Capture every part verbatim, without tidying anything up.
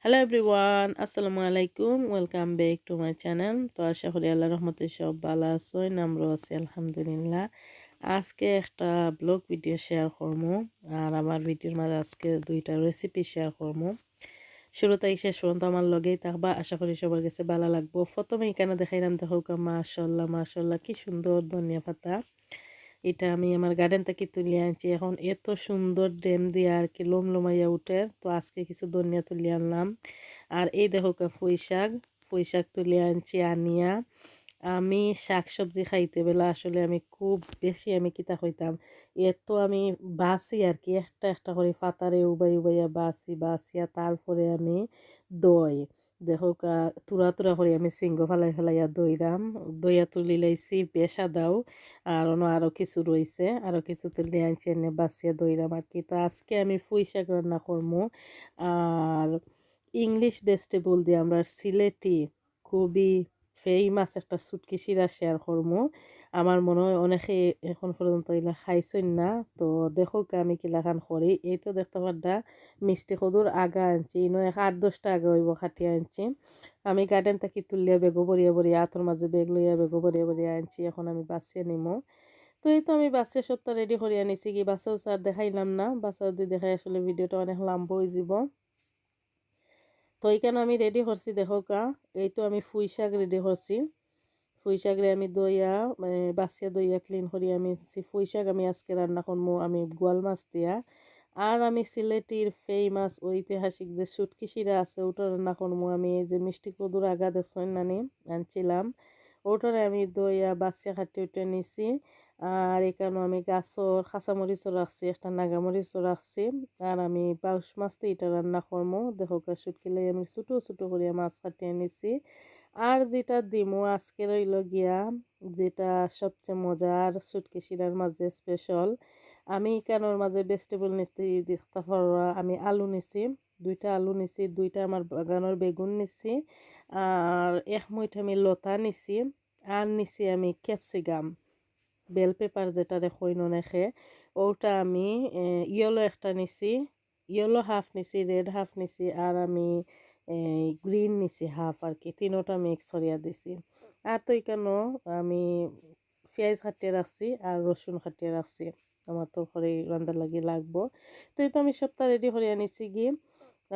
Hello everyone, আসসালামু আলাইকুম। Welcome back to my channel. তো আশা করি আল্লাহর রহমতে সব ভালা আছইন, আমরাও আছি আলহামদুলিল্লাহ। আজকে একটা ব্লগ ভিডিও শেয়ার করমু, আর আমার ভিডিওর মাঝে আজকে দুইটা রেসিপি শেয়ার করমু। শুরু থাকি শেষ পর্যন্ত আমার লগেই থাকবা, আশা করি সবার গেছে ভালা লাগবো। প্রথমে ইখানো দেখাইরাম, দেখউক্কা, মাশাআল্লাহ মাশাআল্লাহ, কি সুন্দর ধনিয়া পাতা। ইটা আমি আমার গার্ডেন থাকি তুলিয়া আনছি। এখন এত সুন্দর ডেম দিয়া আর কি লোমলোমাইয়া উঠের। তো আজকে কিছু ধনিয়া তুলিয়া আনলাম। আর এই দেখউক্কা, পুঁই শাক, পুঁই শাক তুলিয়া আনছি। আনিয়া আমি শাক সবজি খাইতে বেলা আসলে আমি খুব বেশি, আমি কিতা কইতাম, এত আমি বাছি আর কি, একটা একটা করি পাতারে উবাই উবাইয়া বাছি, বাছিয়া তারপরে আমি ধই। দেখউক্কা, থুড়া থুড়া করি আমি শিংগো ফালাই ফালাইয়া ধইরাম। ধইয়া তুলিলাইছি বেশ আদাউ, আর অনো আরো কিছু রইছে, আরো কিছু তুলি আনছি, এনে বাছিয়া ধইরাম আর কি। তো আজকে আমি পুঁই শাক রান্না করমু। আর ইংলিশ ভেজিটেবল দিয়া আমরার সিলেটি খুবই ফেমাস একটা শুটকি শিরা শেয়ার করমু। আমার মনে হয় অনেকে এখন পর্যন্ত ইলা খাইছইন না। তো দেখউক্কা আমি কিলাখান করি। এই তো দেখতা পাররা, মিষ্টি কদুর আগা আনছি, ইনো এক আট দশটা আগা অইবো কাটিয়া আনছি। আমি গার্ডেন থাকি তুলিয়া ব্যাগো ভরিয়া ভরিয়া, আতর মাঝে ব্যাগ লইয়া ব্যাগো ভরিয়া ভরিয়া আনছি। এখন আমি বাছিয়া নিমু। তো এই তো আমি বাছিয়া সবটা রেডি করিয়া নিছি গি, বাছা উছা আর দেখাইলাম না, বাছা যদি দেখাই আসলে ভিডিওটা অনেক লম্বা অইযিবো। তো ইখানো আমি রেডি করছি, দেখউক্কা, এই তো আমি পুঁই শাক রেডি করছি। পুঁই শাকরে আমি ধইয়া, এ, বাছিয়া ধইয়া ক্লিন করি আমি আনছি। পুঁই শাক আমি আজকে রান্না করমু আমি বোয়াল মাছ দিয়া। আর আমি সিলেটির ফেমাস ঐতিহাসিক যে শুটকি শিরা আছে, ওটা রান্না করমু আমি। এই যে মিষ্টি কদুর আগা দেখছইন নানি আনছিলাম, ওটারে আমি ধইয়া বাছিয়া কাটি উঠে নিছি। আর ইখানো আমি গাছর কাঁচামরিচও রাখছি, একটা নাগামরিচও রাখছি। আর আমি বাউশ মাছ দি ইটা রান্না করমু। দেখউক্কা, শুটকি লই আমি ছোট ছোট করিয়া মাছ কাটিয়া নিছি। আর যেটা দিমু আজকের অইলো গিয়া, যেটা সবচেয়ে মজার শুটকি শিরার মাঝে স্পেশাল, আমি ইখানোর মাঝে ভেজিটেবল নিছি, দেখতা পাররা, আমি আলু নিছি, দুইটা আলু নিছি, দুইটা আমার বাগানর বেগুন নিছি, আর এক মুইট আমি লতা নিছি, আর নিছি আমি ক্যাপসিকাম, বেল পেপার যেটারে কইন অনেকে, ওটা আমি, এ, ইয়েলো একটা নিছি, ইয়েলো হাফ নিছি, রেড হাফ নিছি, আর আমি, এ, গ্রিন নিছি হাফ আর কি, তিনোটা মিক্স করিয়া দিছি। আর তো ইখানো আমি পিয়াজ কাটিয়া রাখছি আর রসুন কাটিয়া রাখছি আমার তরকারি রান্দার লাগি লাগবো। তো এই তো আমি সবটা রেডি করিয়া নিছি গি।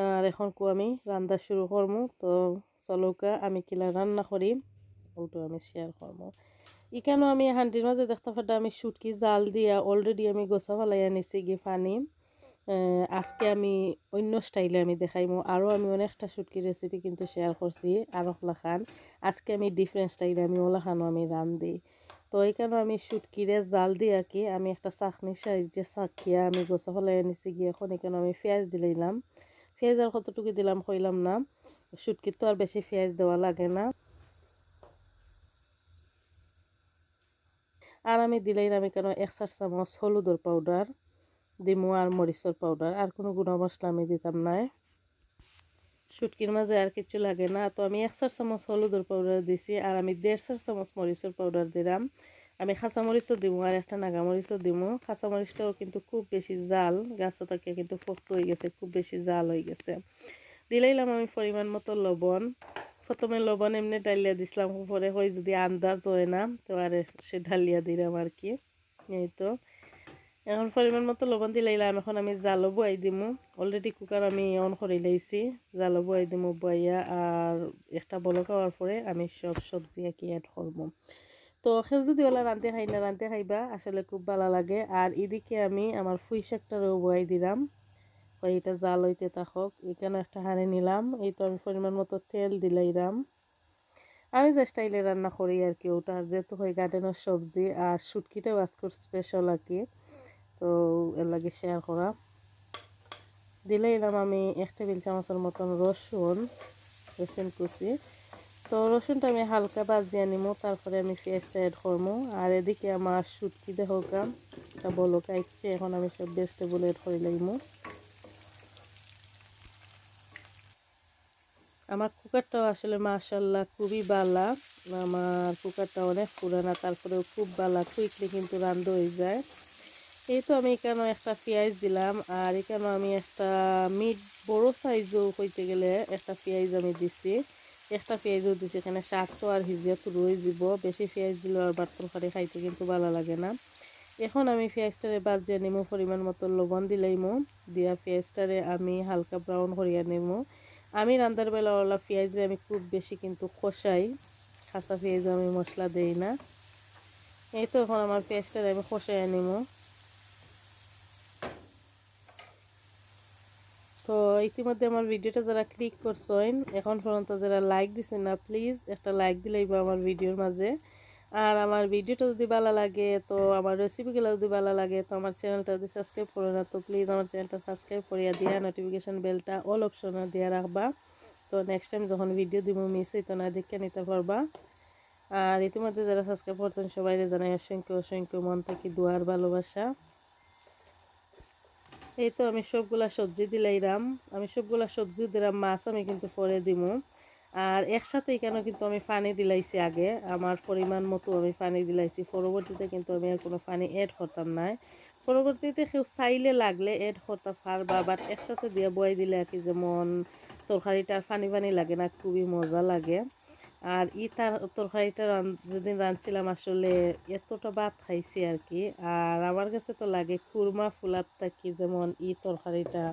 আর এখন কু আমি রান্দা শুরু করমু। তো চলউক্কা, আমি কিলা রান্না করি, ওটা আমি শেয়ার করমু। ইখানো আমি হান্ডির মাঝে দেখতা পাররা আমি শুটকি জাল দিয়া already আমি গোসা ফালাইয়া নিছি গি পানি। এ, আজকে আমি অন্য স্টাইলে আমি দেখাইমু, আরও আমি অনেকটা শুটকির রেসিপি কিন্তু শেয়ার করছি আরক লাখান। আজকে আমি ডিফারেন্ট স্টাইলে আমি ওলাখানও আমি রান্ধি। তো ইখানো আমি শুটকিরে জাল দিয়া কি আমি একটা ছাকনির সাহায্যে ছাকিয়া আমি গোসা ফালাইয়া নিছি গি। এখন ইখানো আমি পিয়াজ দিলাইলাম। পিয়াজ আর কতটুকু দিলাম কইলাম না, শুটকির তো আর বেশি পিয়াজ দেওয়া লাগে না। আর আমি দিলাইলাম ইখানো এক চা চামচ হলুদর পাউডার দিমু আর মরিচর পাউডার, আর কোনো গুঁড়া মশলা আমি দিতাম নায়। শুটকির মাঝে আর কিচ্ছু লাগে না। তো আমি এক চা চামচ হলুদর পাউডার দিছি, আর আমি দেড় চা চামচ মরিচর পাউডার দিলাম। আমি কাঁচা মরিচও দিমু আর একটা নাগা মরিচও দিমু। কাঁচা মরিচটাও কিন্তু খুব বেশি জাল, গাছও থাকে কিন্তু পোক্ত অই গেছে, খুব বেশি জাল অই গেছে। দিলাইলাম আমি পরিমাণ মতো লবণ। প্রথমে লবণ এমনে ঢালিয়া দিছিলাম, পরে কই যদি আন্দাজ হয় না, তো আর সে ঢালিয়া দিলাম আর কি। এই তো এখন পরিমাণ মতো লবণ দিলাইলাম। এখন আমি জালও বওয়াই দিমু। Already কুকার আমি অন করি লাইছি, জালও বওয়াই দিমু। বওয়াইয়া আর একটা বলক আওয়ার পরে আমি সব সবজি আর কি অ্যাড করমু। তো কেউ যদি ওলা রান্ধতে খাই না, রান্ধতে খাইবা, আসলে খুব ভালা লাগে। আর এদিকে আমি আমার পুঁই শাকটারেও বওয়াই দিলাম, কই এটা জাল অইতে থাকক। ইখানো একটা হাঁড়ি নিলাম, এই তো আমি পরিমাণ মতো তেল দিলাইলাম। আমি যে স্টাইলে রান্না করি আর কি, ওটা যেহেতু হয় গার্ডেনর সবজি আর শুটকিটাও আজকের স্পেশাল আর কি, তো এর লাগি শেয়ার করা। দিলাইলাম আমি এক টেবিল চামচর মতন রসুন, রসুন কুচি। তো রসুনটা আমি হালকা ভাজিয়া নিমু, তারপরে আমি পিয়াজটা অ্যাড করমু। আর এদিকে আমার শুটকি দেখউক্কা, একটা বলক আইছে, এখন আমি সব ভেজিটেবল অ্যাড করি লাইমু। আমার কুকারটাও আসলে মাশাআল্লাহ খুবই ভালা। আমার কুকারটা অনেক পুরানা, তারপরেও খুব ভালা, কুইকলি কিন্তু রান্ধা অই যায়। এই তো আমি এখানো একটা পিয়াইজ দিলাম, আর এখানো আমি একটা মিড বড় সাইজও কইতে গেলে একটা পিয়াইজ আমি দিছি। একটা পিয়াইজও দিছি, এখানো শাক তো আর হিজিয়া তুরু অই যিবো, বেশি পিয়াইজ দিলে আবার তরকারি খাইতে কিন্তু ভালা লাগে না। এখন আমি পিয়াইজটারে ভাজিয়া নিমু, পরিমাণ মতো লবণ দিলাইমু, দিয়া পিয়াইজটারে আমি হালকা ব্রাউন করিয়া নিমু। আমি রান্দার বেলা ওলা পিয়াইজরে আমি খুব বেশি কিন্তু কষাই, কাঁচা পিয়াইজ আমি মশলা দেই না। এই তো এখন আমার পিয়াইজটারে আমি কষাইয়া নিমু। তো ইতিমধ্যে আমার ভিডিওটা যারা ক্লিক করছইন, এখন পর্যন্ত যারা লাইক দিছইন না, প্লিজ একটা লাইক দিলাইবা আমার ভিডিওর মাঝে। আর আমার ভিডিওটা যদি ভালা লাগে, তো আমার রেসিপিগুলা যদি ভালা লাগে, তো আমার চ্যানেলটা যদি সাবস্ক্রাইব করো না, তো প্লিজ আমার চ্যানেলটা সাবস্ক্রাইব করিয়া দিয়া নোটিফিকেশন বেলটা অল অপশনে দিয়া রাখবা। তো নেক্সট টাইম যখন ভিডিও দিমু, মিস অইতো না, দেখিয়া নিতা পারবা। আর ইতিমধ্যে যারা সাবস্ক্রাইব করছইন, সবাইরে জানাই অসংখ্য অসংখ্য মন থাকি দোয়া আর ভালোবাসা। এই তো আমি সবগুলা সবজি দিলাইরাম, আমি সবগুলা সবজিও দিলাম, মাছ আমি কিন্তু পরে দিমু। আর একসাথে এখানো কিন্তু আমি পানি দিলাইছি আগে, আমার পরিমাণ মতো আমি পানি দিলাইছি, পরবর্তীতে কিন্তু আমি আর কোনো পানি অ্যাড করতাম নায়। পরবর্তীতে কেউ চাইলে লাগলে অ্যাড করতা পারবা, বাট একসাথে দিয়া বওয়াই দিলে আর কি, যেমন তরকারিটা আর পানি পানি লাগে না, খুবই মজা লাগে। আর ই তার তরকারিটা রান-, যেদিন রানছিলাম আসলে এতটা ভাত খাইছি আর কি। আর আমার কাছে তো লাগে কুরমা ফুলাব থাকি, যেমন ই তরকারিটা,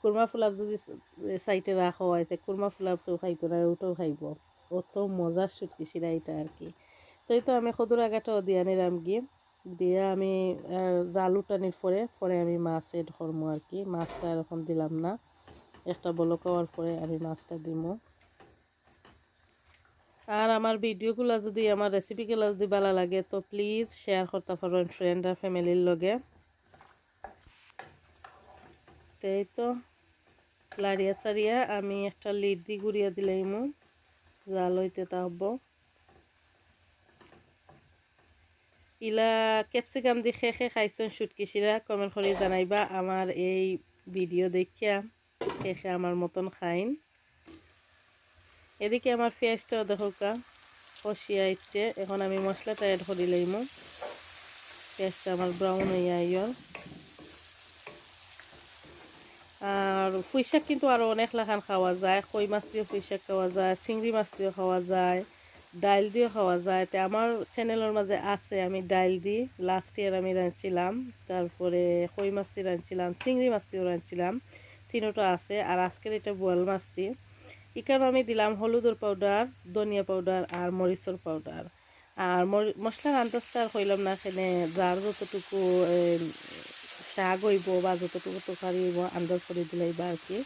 কুরমা ফুলাব যদি স-, সাইডে রাখো হয়, তে কুরমা ফুলাব কেউ খাইতো না, ওটাও খাইবো। অত মজার শুটকি শিরা এটা আর কি। তো এই তো আমি কদুর আগাটাও দিয়া নিলাম গি, দিয়া আমি, আহ, জাল উঠানির পরে, পরে আমি মাছ অ্যাড করমু আর কি। মাছটা আর এখন দিলাম না, একটা বলক আওয়ার পরে আমি মাছটা দিমু। আর আমার ভিডিওগুলা যদি, আমার রেসিপিগুলা যদি ভালা লাগে, তো প্লিজ শেয়ার করতা পারইন ফ্রেন্ড আর ফ্যামিলির লগে। তো এই তো লাড়িয়া চাড়িয়া আমি একটা লিড দি গুড়িয়া দিলাইমু, জাল অইতে থাকবো। ইলা ক্যাপসিকাম দি কে কে খাইছইন শুটকি শিরা, কমেন্ট করি জানাইবা আমার এই ভিডিও দেখিয়া কে কে আমার মতন খাইন। এদিকে আমার পিয়াইজটাও দেখউক্কা কষিয়া আইছে, এখন আমি মশলাটা অ্যাড করি লইমু। পিয়াইজটা আমার ব্রাউন অইয়া আইয়ার। আর পুঁইশাক কিন্তু আরও অনেক লাখান খাওয়া যায়, কই মাছ দিয়েও পুঁইশাক খাওয়া যায়, চিংড়ি মাছ দিয়েও খাওয়া যায়, ডাইল দিয়েও খাওয়া যায়। তে আমার চ্যানেলর মাঝে আছে, আমি ডাইল দি লাস্ট ইয়ার আমি রাঁধছিলাম, তারপরে কই মাছ দি রাঁধছিলাম, চিংড়ি মাছ দিও রাঁধছিলাম, তিনোটা আছে। আর আজকের এটা বোয়াল মাছ দি। ইখানো আমি দিলাম হলুদর পাউডার, ধনিয়া পাউডার আর মরিচর পাউডার। আর মরি-, মশলার আন্দাজটা আর কইলাম না, এখানে যার যতটুকু, এ, শাক অইবো বা যতটুকু তরকারি অইবো, আন্দাজ করি দিলাইবা আর কি।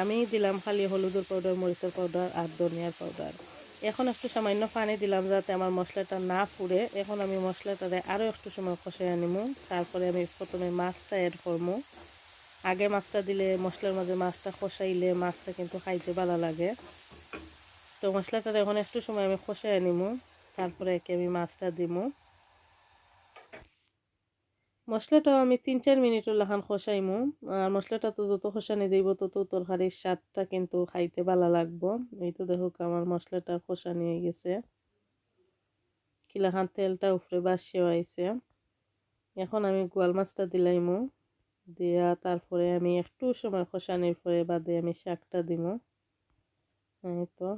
আমি দিলাম খালি হলুদর পাউডার, মরিচর পাউডার আর ধনিয়ার পাউডার। এখন একটু সামান্য পানি দিলাম যাতে আমার মশলাটা না ফুড়ে। এখন আমি মশলাটারে আরও একটু সময় কষাইয়া নিমু, তারপরে আমি প্রথমে মাছটা অ্যাড করমু। আগে মাছটা দিলে, মশলার মাঝে মাছটা কষাইলে মাছটা কিন্তু খাইতে ভালা লাগে। তো মশলাটারে এখন একটু সময় আমি কষাইয়া নিমু, তারপরে একে আমি মাছটা দিমু। মশলাটাও আমি তিন চার মিনিটর লাখান কষাইমু। আর মশলাটা তো যত কষানি যাইবো, তত তরকারির স্বাদটা কিন্তু খাইতে ভালা লাগবো। এই তো দেখউক্কা, আমার মশলাটা কষানি অই গেছে, কিলাখান তেলটা উপরে ভাসিয়া আইছে। এখন আমি বোয়াল মাছটা দিলাইমু, দিয়া তারপরে আমি একটু সময় কষানির পরে বাদে আমি শাকটা দিমু। এই তো।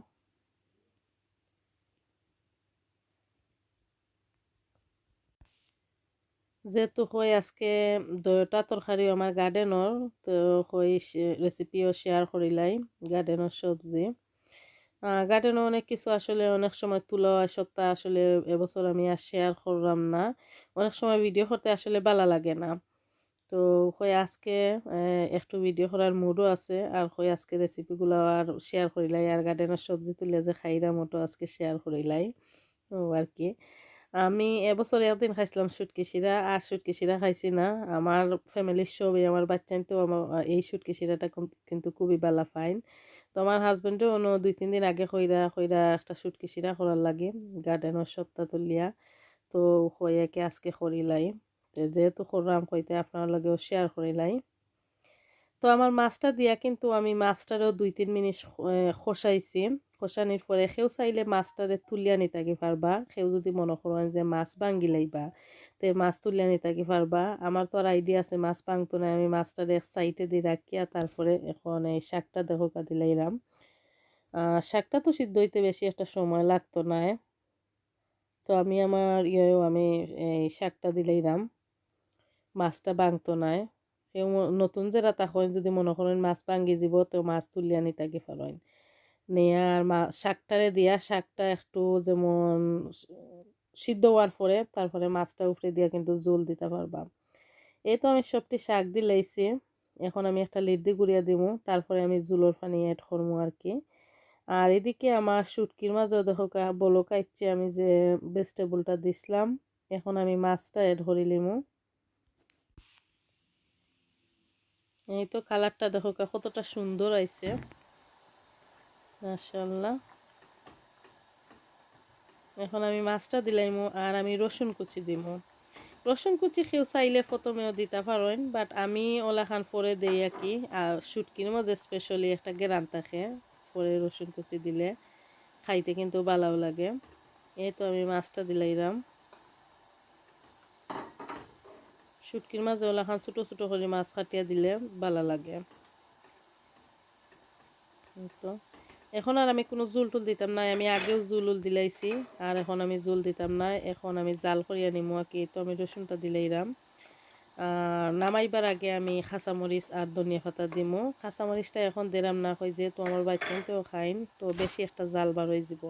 যেহেতু কই আজকে দুইটা তরকারি আমার গার্ডেনর, তো কই শে-, রেসিপিও শেয়ার করিলাই, গার্ডেনর সবজি। আহ, গার্ডেনও অনেক কিছু আসলে অনেক সময় তুলা অয়, সবটা আসলে এবছর আমি আর শেয়ার করলাম না। অনেক সময় ভিডিও করতে আসলে ভালা লাগে না। তো কই আজকে, আহ, একটু ভিডিও করার মুডও আছে, আর কই আজকে রেসিপিগুলা আর শেয়ার করিলাই, আর গার্ডেনর সবজি তুলিয়া যে খাইরাম, ওটাও আজকে শেয়ার করিলাই। ও আর কি। আমি এবছর একদিন খাইছিলাম শুটকি শিরা, আর শুটকি শিরা খাইছি না। আমার ফ্যামিলির সবই, আমার বাচ্চাইন্তে আমার এই শুটকি শিরাটা কিন-, কিন্তু খুবই ভালা পাইন। তো আমার হাজবেন্ডও অনো দুই তিন দিন আগে কইরা, কইরা একটা শুটকি শিরা করার লাগি গার্ডেনর সবটা তুলিয়া। তো কইয়া কি আজকে করিলাই। তো যেহেতু করলাম, কইতে আপনার লগেও শেয়ার করিলাই। তো আমার মাছটা দিয়া কিন্তু আমি মাছটারেও দুই তিন মিনিট খ-, এ, কষাইছি। কষানির পরে কেউ চাইলে মাছটারে তুলিয়া নিতাকি পারবা। কেউ যদি মনো করইন যে মাছ ভাঙ্গি লাইবা, তে মাছ তুলিয়া নিতাকি পারবা। আমার তো আর আইডিয়া আছে মাছ ভাঙতো নায়, আমি মাছটারে এক সাইডে দি রাখিয়া তারপরে এখন এই শাকটা দেখো কা দিলাইরাম। আহ, শাকটা তো সিদ্ধ হইতে বেশি একটা সময় লাগতো নায়। তো আমি আমার ইয়েও আমি এই শাকটা দিলাইরাম, মাছটা ভাঙতো নায়। কেউ ম-, নতুন যেরা থাকইন যদি মনো করইন মাছ ভাঙ্গি যিবো, তো মাছ তুলিয়া নিতাকি পারইন। নিয়া আর মা-, শাকটারে দিয়া শাকটা একটু যেমন সিদ্ধ হওয়ার পরে তারপরে মাছটা উপরে দিয়া কিন্তু ঝোল দিতা পারবা। এই তো আমি সবটি শাক দিলাইছি। এখন আমি একটা লিড দি গুড়িয়া দিমু, তারপরে আমি ঝোলর পানি অ্যাড করমু আর কি। আর এদিকে আমার শুটকির মাঝেও দেখো কা-, বলক আইছে, আমি যে ভেজিটেবলটা দিছিলাম, এখন আমি মাছটা অ্যাড করি লিমু। এই তো কালারটা দেখো কা-, কতটা সুন্দর আইছে, মাশাআল্লাহ। এখন আমি মাছটা দিলাইমু আর আমি রসুন কুচি দিমু। রসুন কুচি কেউ চাইলে প্রথমেও দিতা পারইন, but আমি ওলাখান পরে দেই আর কি। আর শুটকির মাঝে স্পেশালি একটা গেরান থাকে, পরে রসুন কুচি দিলে খাইতে কিন্তু ভালাও লাগে। এই তো আমি মাছটা দিলাইরাম। শুটকির মাঝে ওলাখান ছোট ছোট করি মাছ কাটিয়া দিলে ভালা লাগে। এই তো এখন আর আমি কুনু ঝোল টুল দিতাম না, আমি আগেও ঝোল উল দিলাইছি, আর এখন আমি ঝোল দিতাম না। এখন আমি জাল করিয়া নিমু আর কি। তো আমি রসুনটা দিলাইরাম। আর নামাইবার আগে আমি কাঁচামরিচ আর ধনিয়া পাতা দিমু। কাঁচামরিচটা এখন দিরাম না, কই যেহেতু আমার বাচ্চাইন্তেও খাইন, তো বেশি একটা জাল বার হয়ে যাব।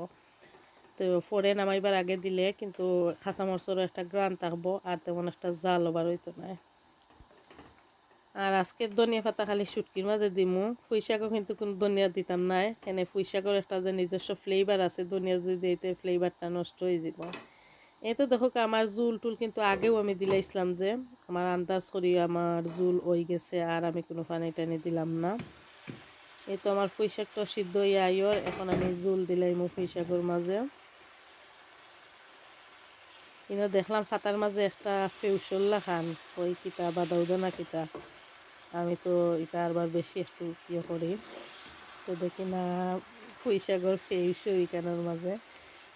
তো পরে নামাইবার আগে দিলে কিন্তু কাঁচামরিচেরও একটা ঘ্রাণ থাকবো, আর তেমন একটা জালও বার হইতো নায়। আর আজকে ধনিয়া পাতা খালি শুটকির মাঝে দিমু, পুঁইশাকও কিন্তু কুনু ধনিয়া দিতাম নায়, কেনে পুঁইশাকর একটা যে নিজস্ব ফ্লেভার আছে, ধনিয়া যদি দেই তে ফ্লেভারটা নষ্ট হয়ে যাব। এই তো দেখো আমার ঝোল টুল কিন্তু আগেও আমি দিলাইছিলাম যে আমার আন্দাজ করি আমার ঝোল হয়ে গেছে, আর আমি কুনু পানি টানি দিলাম না। এই তো আমার পুঁইশাকটা সিদ্ধ হইয়া আইওর, এখন আমি ঝোল দিলাইমু পুঁইশাকর মাঝে। ইনো দেখলাম পাতার মাঝে একটা ফেউশর লাখান, ওই কিতা বাদাউদা না কিতা, আমি তো ইটা আরবার বেশি একটু ইয়ে করি। তো দেখি না পুঁইশাকর ফেউশ ইকানোর মাঝে।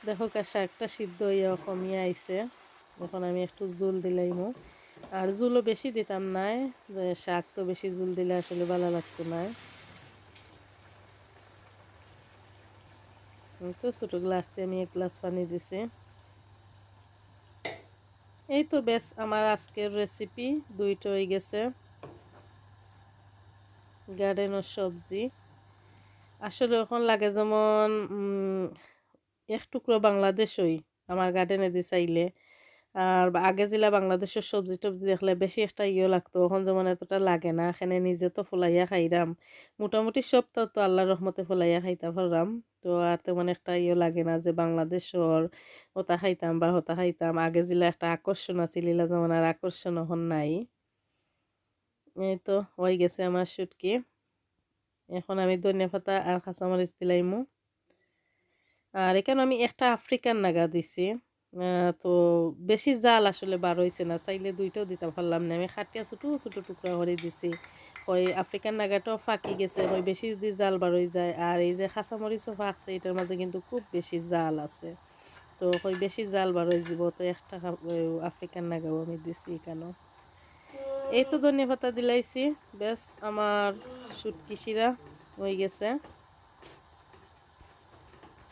দেখো কা শাকটা সিদ্ধ হইয়া কমিয়া আইছে। এখন আমি একটু ঝোল দিলাইমু। আর ঝোলও বেশি দিতাম নায়, যে শাক তো বেশি ঝোল দিলে আসলে ভালা লাগতো নায়। এই তো ছোট গ্লাস দিয়ে আমি এক গ্লাস পানি দিছি। এই তো ব্যাস, আমার আজকের রেসিপি দুইটা হয়ে গেছে। গার্ডেনর সবজি আসলে এখন লাগে যেমন, উম, এক টুকরো বাংলাদেশই আমার গার্ডেনে দি চাইলে। আর বা-, আগে যেলা বাংলাদেশর সবজি টবজি দেখলে বেশি একটা ইয়ে লাগতো, এখন যেমন এতটা লাগে না। এখানে নিজে তো ফলাইয়া খাইরাম, মোটামুটি সবটা তো আল্লাহর রহমতে ফলাইয়া খাইতা পাররাম। তো আর তেমন একটা ইয়ে লাগে না যে বাংলাদেশর ওটা খাইতাম বা হতা খাইতাম। আগে যেলা একটা আকর্ষণ আছিল, ইলা যেমন আর আকর্ষণ এখন নাই। এই তো হয়ে গেছে আমার শুটকি। এখন আমি ধনিয়া পাতা আর কাঁচামরিচ দিলাইমু। আর এখানে আমি একটা আফ্রিকান নাগা দিছি। আহ, তো বেশি জাল আসলে বার হইছে না, চাইলে দুইটাও দিতে পারলাম না। আমি কাটিয়া ছোট ছোট টুকরা করে দিছি। ওই আফ্রিকান নাগাটাও ফাঁকি গেছে, ওই বেশি যদি জাল বার হয়ে যায়। আর এই যে কাঁচামরিচও ফাঁকছে, এটার মাঝে কিন্তু খুব বেশি জাল আছে। তো ওই বেশি জাল বার হয়ে যাব, তো একটা কা-, ওই আফ্রিকান নাগাও আমি দিছি এখানে। এই তো ধনিয়া পাতা দিলাইছি, ব্যাস আমার শুটকি শিরা হয়ে গেছে।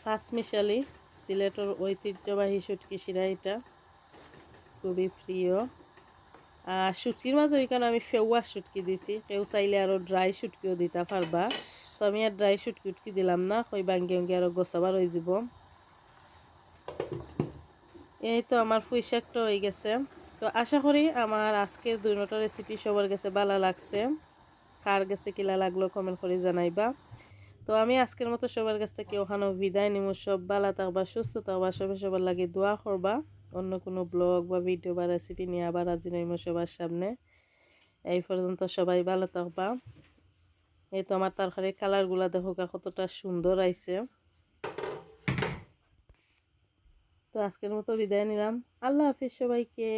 পাঁচমিশালি, সিলেটর ঐতিহ্যবাহী শুটকি শিরা এটা, খুবই প্রিয়। আর শুটকির মাঝে ওইখানে আমি ফেওয়া শুটকি দিছি, কেউ চাইলে আরও ড্রাই শুটকিও দিতে পারবা। তো আমি আর ড্রাই শুটকি উটকি দিলাম না, ওই বাঙ্গি উঙ্গি আরও গোসাবার হয়ে যাব। এই তো আমার পুঁই শাকটা হয়ে গেছে। তো আশা করি আমার আজকের দুইটা রেসিপি সবার কাছে ভালো লাগছে। কার কাছে কিলা লাগলো কমেন্ট করে জানাইবা। তো আমি আজকের মতো সবার কাছ থেকে ওখানেও বিদায় নিমু। সব ভালো থাকবা, সুস্থ থাকবা, সবে সবার লাগি দোয়া করবা। অন্য কোনো ব্লগ বা ভিডিও বা রেসিপি নিয়ে আবার হাজির হইমু সবার সামনে। এই পর্যন্ত সবাই ভালো থাকবা। এই তো আমার তরকারির কালারগুলা দেখো গা কতটা সুন্দর আইছে। তো আজকের মতো বিদায় নিলাম, আল্লাহ হাফিজ সবাইকে।